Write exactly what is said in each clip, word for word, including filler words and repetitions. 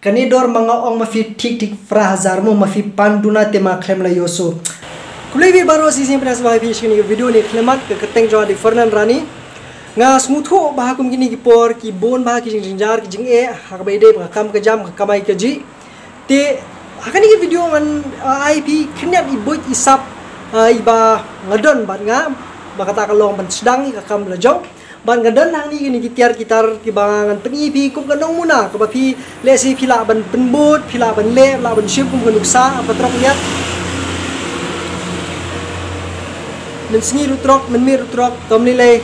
Kane dor ma nga ong ma phi thik thik phra hajar mo, ma phi pan duna te ma khlem la ïoh shuh. Khublei phi baroh shisien phi nang sngewbha phi sha kane ka video ne khlem mat, ka kyrteng jong nga dei Fernand Rani. Nga sngewthuh ba ha kum kine ki por ki bun bha ki jingjynjar ki jingeh ha kaba ïadei bad ka kam ka jam, ka kamai kajih. Te ha kane ka video ngan, ah, ai phi khyndiat i buit i sap, ah, iba nga don bad nga, ba kata ka long ban sdang ïa ka kam la jong. Bad nga don hangne kine ki tiar ki tar kiba ngan pyni ïa phi kum ka nongmuna kaba phi lehse phi lah ban pynbud, phi lah ban leh, lah ban shim kum ka nuksa, ah, patrok liat. Mynsngi ruh trok, mynmiet ruh trok, to mynlei.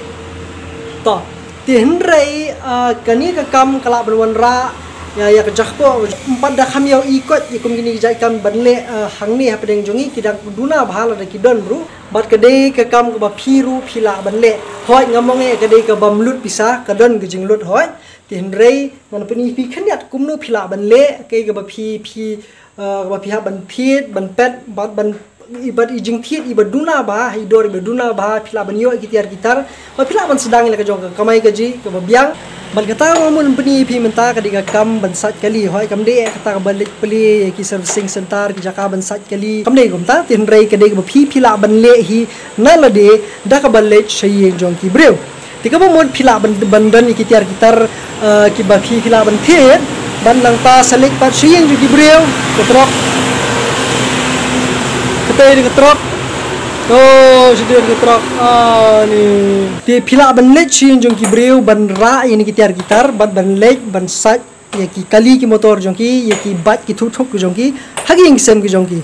To. Te hynrei, ah, kane ka kam ka lah ban wanrah ïa, ïa ka jakpoh, ym pat da kham ïohi kot ïa kum kine ki jait kam ban leh, ah, hangne hapdeng jong ngi, ki dang duna bha lada ki don ruh. Bad ka dei ka kam kaba phi ruh phi lah ban leh. Hooid, ngam ong eh ka dei ka bym lut pisa, ka don ka jinglut hooid. Te hynrei ngan pyni ïa phi khyndiat kumno phi lah ban leh, kaei kaba phi, phi, ah, kaba phi hap ban thied, ban pet, bad ban, i bad i jingthied iba duna bha, i dor iba duna bha, phi lah ban ïoh ïa ki tiar ki tar, bad phi lah ban sdang ïa la ka jong ka kamai kajih kaba biang. Bad kata kaba nga mut pyni ïa phi mynta ka dei ka kam ban sait kali, hooid kam dei eh kata kaba leit plie ïa ki servicing center, ki jaka ban sait kali. Kam dei kumta, te hynrei ka dei kaba phi, phi lah ban leh hi na lade da kaba leit sha ïing jong ki briew. Te kaba mut phi lah ban, ban don ïa ki tiar ki tar, eh, kiba phi, phi lah ban thied, bad nangta sa leit pat sha ïing jong ki briew, ka trok. Katei ka trok. To, sha dei ka trok. Ah, ni. Te phi lah ban leit sha ïing jong ki briew, ban rah ïa kine ki tiar ki tar, bad ban leit, ban sait ïa ki kali ki motor jong ki, ïa ki bike ki thuk thuk ki jong ki, ha ki ïing ki sem ki jong ki.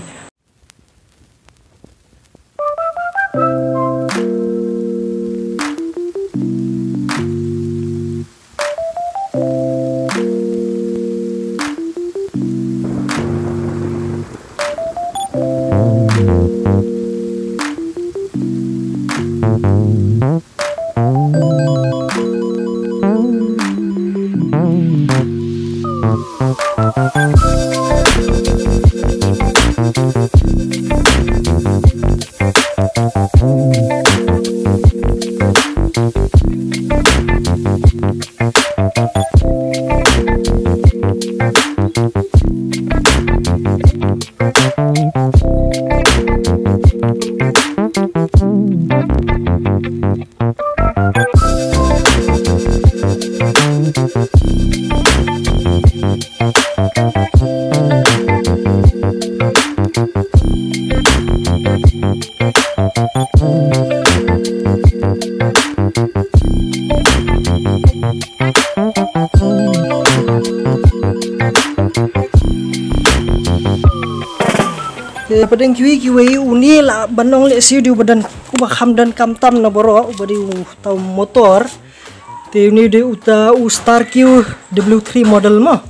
Te hapdeng kiwei kiwei une lah ban ong lehse u dei uba don, uba kham donkam tam na baroh, uba dei uta u motor. Te une u dei uta u Star Q W three model mo.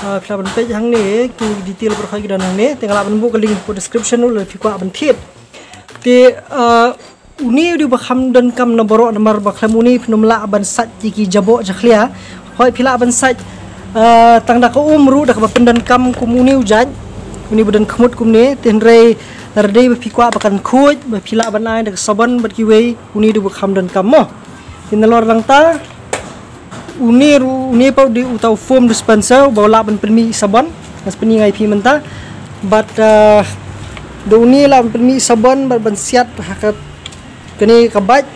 Ah, phi lah ban peit hangne, ki detail baroh ki don hangne, te nga lah ban buh ka link hapoh description ruh lada phi kwah ban thied. Te, ah, une u dei uba kham donkam na baroh namar ba khlem une phin ym lah ban sait ïa ki jaboh jakhlia. Hooid phi lah ban sait, ah, tang da ka um ruh da kaba pyndonkam kum une u jait. Une ba don khmut kumne, te hynrei lada dei ba phi kwah ba kan khuid, ba phi lah ban ai da ka sabon bad kiwei, une u dei uba kham donkam mo. Te nalor nangta, une ruh, une pat u dei uta u foam dispenser, uba lah ban pynmih sabon, nga sa pyni ïa phi mynta. Bad, ah, da une lah ban pynmih sabon, bad ban siat ha ka, kane ka bike,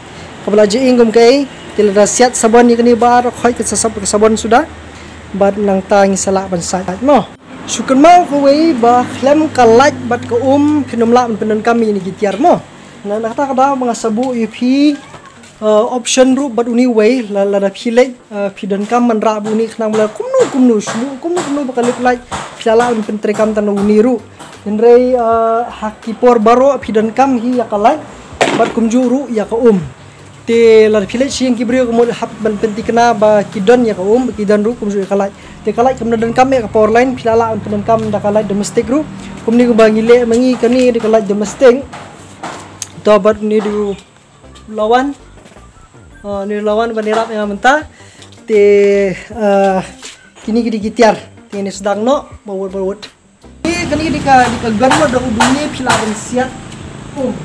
kaba la jingim kum kaei, te lada siat sabon ïa kane baroh, hooid kan sa sop ka sabon suda, bad nangta ngi sa lah ban sait mo. Shu kynmaw kawei ba khlem ka light bad ka um, phin ym lah ban pyndonkam ïa kine ki tiar mo. Na, na kata ka daw ba nga sa buh ïa phi, uh, option ruh bad une uwei, la, lada phi leit, uh, phi donkam ban rah bad une khnang ba la kumno kumno, shu kumno kumno ba ka lip light, phi la lah ban pyntreikam tang da une ruh. Hynrei, uh, ha ki por baroh phi donkam hi ïa ka light, bad kumjuh ruh ïa ka um. Te lada phi leit sha ïing ki briew ka mut hap ban pynthikna ba ki don ïa ka um, ba ki don ruh kumjuh ïa ka light. Te ka light kam da donkam ïa ka power line, phi la lah ban pyndonkam da ka light domestic ruh. Kumne kumba ngi leh ma ngi kane dei ka light domestic. To bad une dei u lawan. Ah, une u lawan ban ïarap ïa nga mynta. Te, ah, kine ki dei ki tiar. Te ngin sdang noh, ba wut ba wut. Te kane dei ka, dei ka gun mo, da u dei une phi lah ban siat um.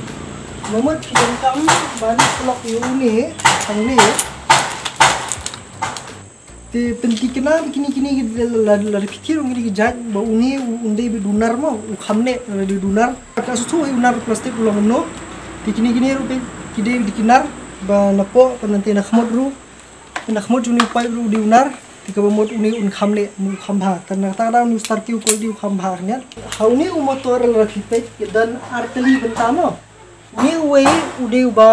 Namar phi donkam ban plug ïa une hangne. Pynthikna ba kine kine ki la la la phi thied ong kine ki jait ba une u- un dei ba dunar mo u kham neh la dei dunar. Ka suthu u nar plastik u long no. Te kine kine ruh phi ki dei di kinar ba na po pa nante na khmut ruh. Na khmut juni u paip ruh di unar. Te kaba mut une un kham neh un kham bha. Tan na ta da un star ki u kol di u kham bha khniat. Ha une u motor la phi peit ki don ar tylli bynta mo. Une uwei u dei uba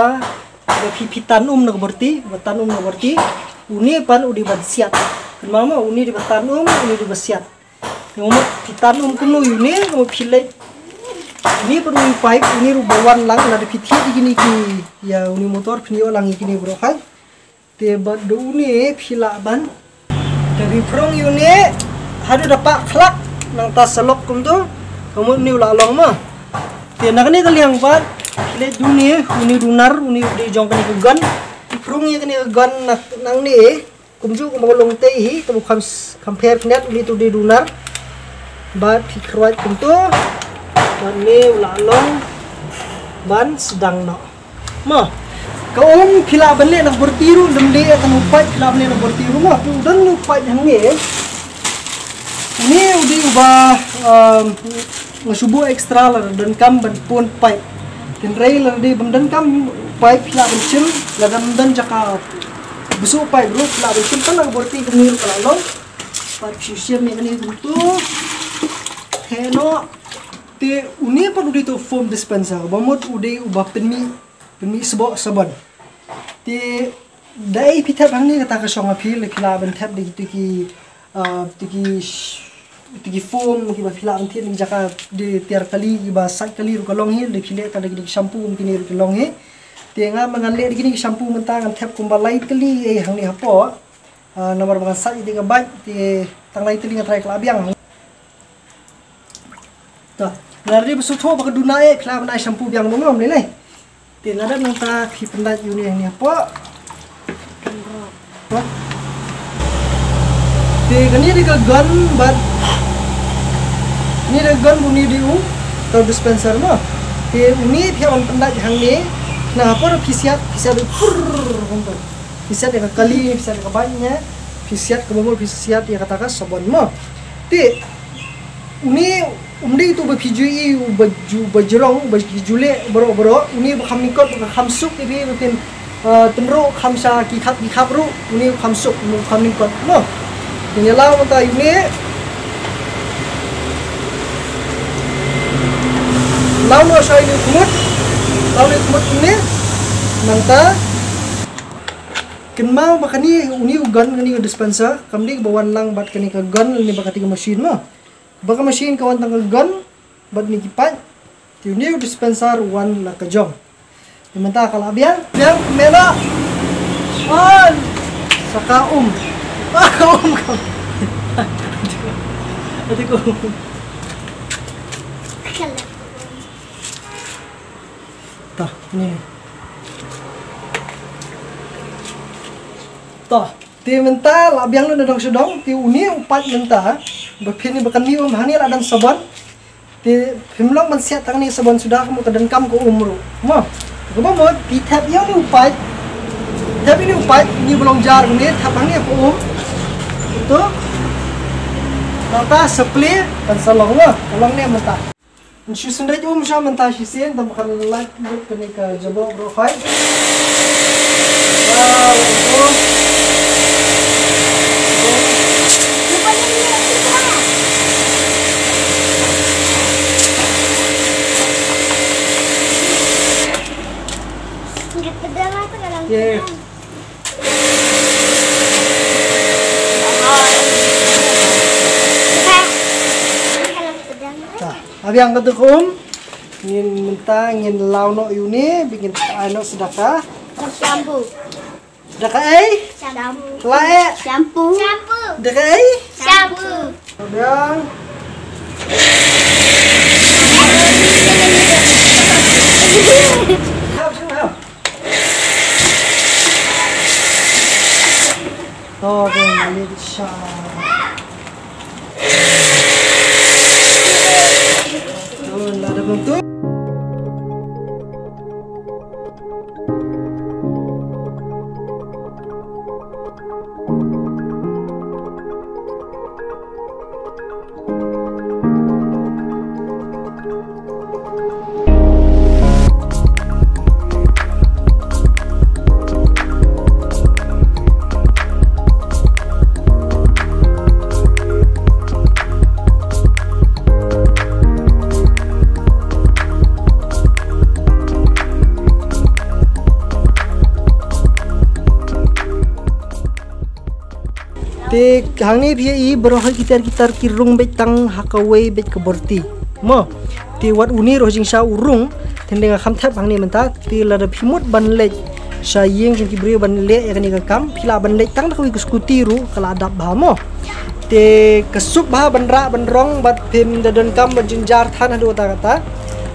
ba phi phi tan um na ka borti, ba tan um na ka borti. Une pan u dei ban siat. Kynmaw mo une dei ba tan um, une dei ba siat. Nga mut phi tan um kumno ïa une, nga mut phi leit. Une pat une paip, une ruh ba wan lang, lada phi thied ïa kine ki, ïa une motor phin ïoh lang ïa kine baroh hai. Te bad da une phi lah ban. Te phi phrong ïa une, haduh da pah khlak, nangta sa lok kumto, ka mut une u lah long ma. Te na kane ka liang pat, phi leit da une, une dunar, une u dei jong kane ka gun. Phi phrong ïa kane ka gun na, nangne, kumjuh kumba ka long tei hi, te u kham s- kham pher khniat, une tu dei dunar. Bad phi khrwat kumto. Bad une u lah long ban sdang noh. Ma. Ka um phi lah ban leh na ka borti ruh, lem dei tang u paip phi lah ban leh na ka borti ruh ma. Phi u don u paip hangne. Une u dei uba, um, nga shu buh extra lada donkam ban pun paip. Hynrei lada dei bym donkam paip phi lah ban shim, lada ym don jaka buh paip ruh phi lah ban shim tang na ka borti kumne ruh ka lah long. Pat shu shim ïa kane kumto. Heh noh. Te une pat u dei tu foam dispenser. Ba mut u dei uba pynmih, pynmih sboh sabon. Te dei phi thep hangne kata ka shong ha phi, lada phi lah ban thep da kitu ki, ah, kitu ki sh- kitu ki foam kiba phi lah ban thied na ki jaka de tiar kali kiba sait kali ruh ka long hi, lada phi leh tang da kine ki shampoo kum kine ruh ka long hi. Te nga ma ngan leh da kine ki shampoo mynta ngan thep kumba lai tylli ei hangne hapoh. Ah, namar ba ngan sait ïa ka bike te tang lai tylli nga trai ka la biang. Ta, lada dei ba shu thoh ba ka duna eh, phi lah ban ai shampoo biang ba ngam lei lei. Te lada nangta phi pyndait ïa une hangne hapoh. Te kane dei ka gun bad, kane dei ka gun, une dei u, ka dispenser mo. Te une phi wan pyndait hangne, na hapoh phi siat, phi siat pur kumto. Phi siat ïa ka kali, phi siat ïa ka bike ne, phi siat ka bamur, phi siat ïa kata ka sabon mo. Te une um dei tu ba phi ju i uba ju- ba jrong, uba ju leh baroh baroh, une ba kham lyngkot, ba kham suk ïa phi, ba phin, ah, tynruh kham sha ki khap ki khap ruh, une ba kham suk, une ba kham lyngkot mo. Te ngi law mynta une. Law noh sha une khmut. Law une khmut une. Nangta kynmaw ba kane une u gun, kane u dispenser kam dei ba wan lang bad kane ka gun ne ba kata ka machine mo. Ba ka machine ka wan tang ka gun bad ne ki paip. Te une u dispenser wan la ka jong. Te mynta ka la biang, biang mela. Wan. Sa ka um. Ah, ka um ka. Ati ka um. Ta, ni. Ta, te mynta la biang lut na dong sha dong, te une u paip mynta, ba phin ïa ba kan mih um hangne la don sabon. Te phim long ban siat tang ne sabon suda ka mut ka donkam ka um ruh. Mo, kaba mut, phi thep ïa une u paip, thep ïa une u paip, une ba long jar une, thep hangne ka um. Ito, nangta sa plie, kan sa long mo, ka long ne mynta. Shu synreit um sha mynta shisien, tam kan lait lut kane ka jaboh baroh hai. Wow, oh. Yeah. Ta, abiang ka duk um. Ngin mynta ngin law noh ïa une, ba ngin ai noh sdaka. Shampoo. Sdaka ei? Shampoo. La eh? Shampoo. Shampoo. Sdaka ei? Shampoo. Abiang. Hap, hap, hap. To, to, mali di sha. To, la da bentuk. Te hangne phi ïohi baroh ki tiar ki tar ki rung beit tang ha kawei beit ka borti. Mo. Te wat une ruh jingshisha u rung, te nga kham thep hangne mynta, te lada phi mut ban leit sha ïing jong ki briew ban leh ïa kane ka kam, phi lah ban leit tang da kawei ka scooty ruh ka la dap bha mo. Te ka suk bha ban rah ban rong bad phim da donkam ban jynjar than haduh katta katta.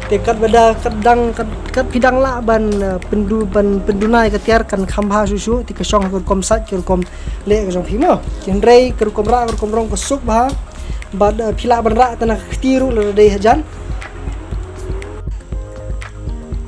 Te katba da kat dang kat, kat phi dang lah ban, eh, pyndu ban pynduna ïa ka tiar kan kham bha shuh shuh, te ka shong ha ka rukom sait ka rukom leh ka jong phi mo. Hynrei ka rukom rah ka rukom rong ka suk bha. Bad, eh, phi lah ban rah tang na ka kti ruh lada dei hajan.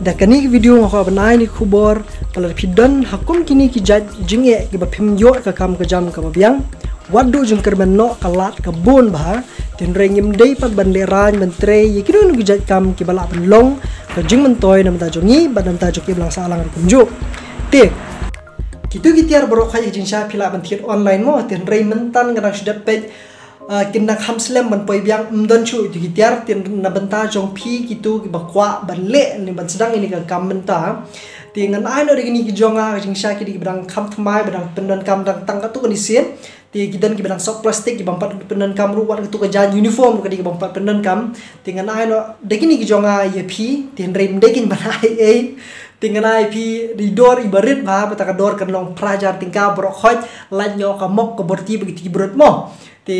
Da kane ka video nga kwah ban ai ïa ka khubor ba lada phi don ha kum kine ki jait jingeh kiba phim ïoh ka kam ka jam kaba biang, wat duh jingkyrmen noh, ka lad ka bun bha. Te hynrei ngim dei pat ban lehraiñ ban trei ïa kino kino ki jait kam kiba lah ban long ka jingmyntoi na bynta jong ngi bad na bynta jong ki balang sahlang ruh kumjuh. Te kito ki tiar baroh khoit ka jingshisha phi lah ban thied online mo, te hynrei mynta nga dang shu dep peit, ah, kin dang kham slem ban poi biang, ym don shuh kito ki tiar. Te na bynta jong phi kito kiba kwah ban leh ne ban sdang ïa kane ka kam mynta, te ngan ai noh da kine ki jong nga ka jingshisha, ki dei kiba dang kham thymmai, ba dang pyndonkam dang tang katto katne sien. Te ki don kiba dang sop plastik, ki bym pat pyndonkam ruh, wat kato ka jaiñ uniform ruh ka dei ka bym pat pyndonkam. Te ngan ai noh da kine ki jong nga ïa phi, te hynrei ym dei kine ban ai ei. Te ngan ai phi da i dor iba rit bha, bad kata ka dor kan long phra hajar tyngka baroh khoit, lait noh ka mok ka borti bad kito ki brut mo. Te,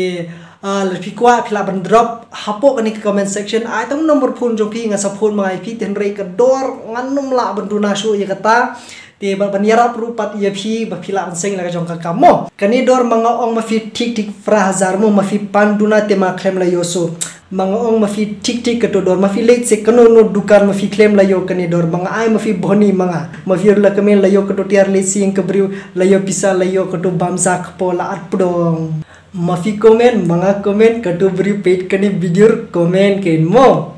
ah, lada phi kwah phi lah ban drop hapoh kane ka comment section, ai tang number phone jong phi, nga sa phone ma nga ïa phi, te hynrei ka dor ngan ym lah ban duna shuh ïa kata. Te bad ban ïarap ruh pat ïa phi ba phi lah ban seng la ka jong ka kam mo. Kane dor ma nga ong ma phi thik thik phra hajar mo, ma phi pan duna te ma khlem la ïoh shuh. Ma nga ong ma phi thik thik kato dor, ma phi leit sha kano kano dukan ma phi khlem la ïoh kane dor, ma nga ai ma phi bhoni ma nga. Ma phi ruh la kmen la ïoh kato tiar, leit sha ïing ka briew la ïoh pisa, la ïoh kato bamsa kpoh la at pdong. Ma phi comment, ma nga comment, kato briew peit kane video comment kein mo.